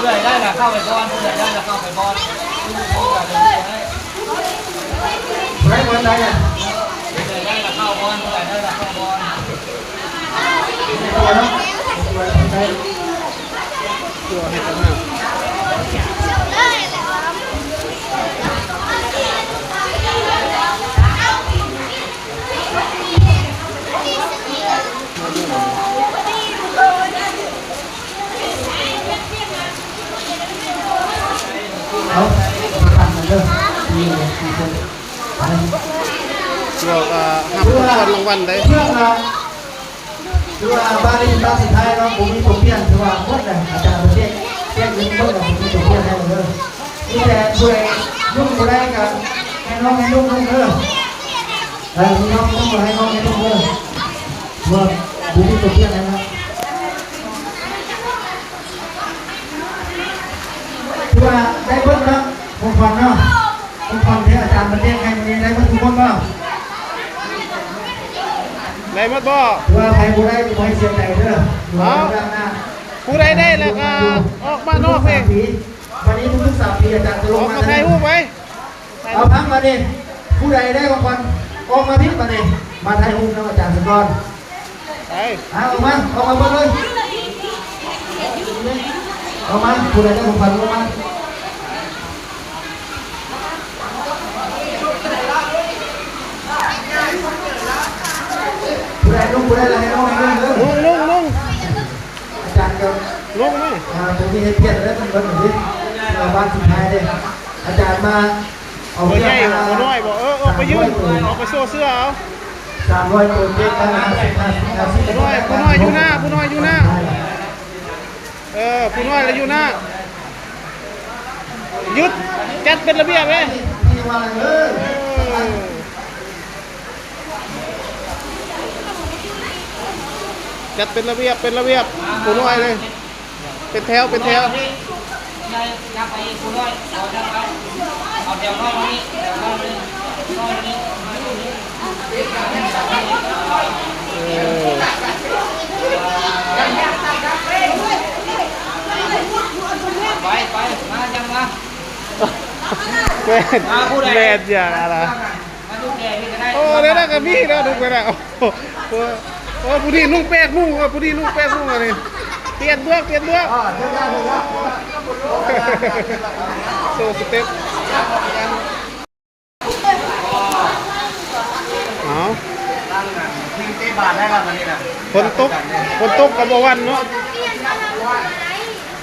ຜູ້ໃດໄດ້ລະເຂົ້າໄປກ່ອນ ຜູ້ໃດໄດ້ລະເຂົ້າໄປກ່ອນ ຜູ້ໃດບໍ່ໄດ້ລະເຂົ້າກ່ອນ ຜູ້ໃດໄດ້ລະເຂົ້າກ່ອນ ຕົວເນາະ ຕົວໃຫ້ກັນນະ. ເອົາ ໄປຟັງກັນເດີ ມີ ມີຄົນ ເອີ ຖືວ່າ ເອີ ຮັບຂອງຂວັນລາງວັນໄດ້ ເພື່ອ ຖືວ່າບາດນີ້ບາດສຸດທ້າຍເນາະ ບໍ່ມີຕົວປ່ຽນ ຖືວ່າໝົດແລ້ວ ອາຈານເພິ່ນແຈກ ແຈກເງິນໝົດແລ້ວ ບໍ່ມີຕົວປ່ຽນໃຫ້ເລີຍ. ມີແຕ່ຜູ້ໃດນຸ່ງບໍ່ໄດ້ກໍໃຫ້ນ້ອງໃຫ້ນຸ່ງນຸ່ງເດີ ເອີ ມີນ້ອງໃຫ້ນຸ່ງ ໃຫ້ນ້ອງໃຫ້ນຸ່ງເດີ ເພາະວ່າບໍ່ມີຕົວປ່ຽນໃຫ້ເນາະ. ຖືວ່າໄດ້ເບິດເນາະ ຂອງຂວັນເນາະ ຂອງຂວັນທີ່ອາຈານມາແຈກໃຫ້ມື້ນີ້ ໄດ້ເບິດທຸກຄົນບໍ່? ໄດ້ໝົດບໍ່? ຖືວ່າໃຜບໍ່ໄດ້ກໍບໍ່ໃຫ້ເສຍໃຈເດີ ເອົາ ຜູ້ໃດໄດ້ແລ້ວກໍອອກມານອກເອງ ບັດນີ້ທຸກໆສາມປີອາຈານຈະລົງມາ ອອກມາຖ່າຍຮູບໄວ້. ເອົາ ຟັງບັດນີ້ ຜູ້ໃດໄດ້ຂອງຂວັນ ອອກມາພີ້ບັດນີ້ ມາຖ່າຍຮູບນຳອາຈານສາກ່ອນ ໄປ ອາ ອອກມາ ອອກມາເບິ່ງເລີຍ ອອກມາ ຜູ້ໃດໄດ້ຂອງຂວັນ ອອກມາ ຜູ້ໃດລົງ ຜູ້ໃດລະ ໃຫ້ລົງ ໃຫ້ລົງເດີ ລົງ ລົງ ລົງ ອາຈານກໍລົງນີ້ ອາ ຕົວນີ້ໃຫ້ປ່ຽນເລີຍ ມັນເບິດນີ້ ເອົາບາດສຸດທ້າຍເດ້ ອາຈານມາ ເອົາ ຜູ້ໃຫຍ່ ຜູ້ນ້ອຍບໍ່? ເອີ ອອກໄປຢືນ ອອກໄປໂຊເສື້ອເອົາ ສາມຮ້ອຍໂຕ ເຈັດຮ້ອຍຫ້າສິບ ຫ້າສິບ ຫ້າສິບ ຜູ້ນ້ອຍ ຜູ້ນ້ອຍຢູ່ໜ້າ ຜູ້ນ້ອຍຢູ່ໜ້າ ເອີ ຜູ້ນ້ອຍລະຢູ່ໜ້າ ຢຸດ ຈັດເປັນລະບຽບເດ້ ເອີ ຈັດເປັນລະບຽບ ເປັນລະບຽບ ຜູ້ນ້ອຍເດ້. ເປັນແຖວ ເປັນແຖວ ເອົາແຖວນ້ອຍມານີ້ ແຖວນ້ອຍມານີ້ ເອີ ໄປ ໄປ ມາ ຍັງມາ ແມ່ນ ມາຜູ້ໃດ ແມ່ນຢ່າລະ. ໂອ້ ແນວນັ້ນກໍມີເນາະ ທຸກຄົນນະ ໂອ້ ໂອ້ ຜູ້ນີ້ນຸ່ງແປກນຸ່ງ ຜູ້ນີ້ນຸ່ງແປກນຸ່ງ ອັນນີ້ ປ່ຽນເບືອກ ປ່ຽນເບືອກ ໂຊສະເຕັບ ເອົາ ຝົນຕົກ ຝົນຕົກກໍບໍ່ຫວັ່ນເນາະ.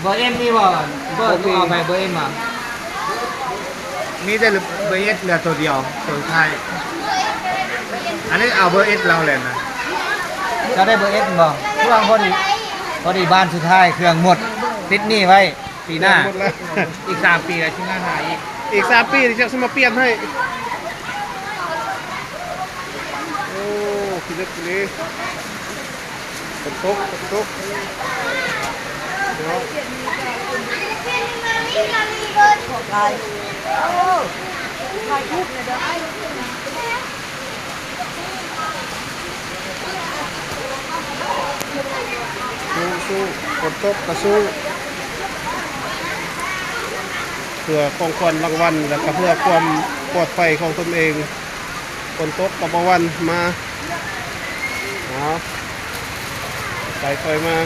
ເບີເອັມມີບໍ່? ເບີ ບໍ່ມີ ເອົາໄປເບີເອັມມາ ມີແຕ່ເບີເອັດເຫຼືອໂຕດຽວ ໂຕສຸດທ້າຍ ອັນນີ້ເອົາເບີເອັດລາວແຫຼະນະ ເຈົ້າໄດ້ເບີເອັດບໍ່? ພວກພໍດີ ພໍດີບ້ານສຸດທ້າຍເຄື່ອງໝົດ ຕິດໜີ້ໄວ້ປີໜ້າ ໝົດແລ້ວ ອີກສາມປີແລ້ວຊິມາຫາອີກ ອີກສາມປີຈັກຊິມາປ່ຽນໃຫ້ ໂອ້ ຂີ້ເລິກຂີ້ເລ. ຝົນຕົກ ຝົນຕົກເນາະ ສູ້ໆ ຝົນຕົກກໍສູ້ ເພື່ອຂອງຂວັນລາງວັນ ແລະ ກໍເພື່ອຄວາມປອດໄພຂອງຕົນເອງ. ຝົນຕົກກໍບໍ່ຫວັ່ນ ມາ ເອົາ ໄປ ຄ່ອຍມາ.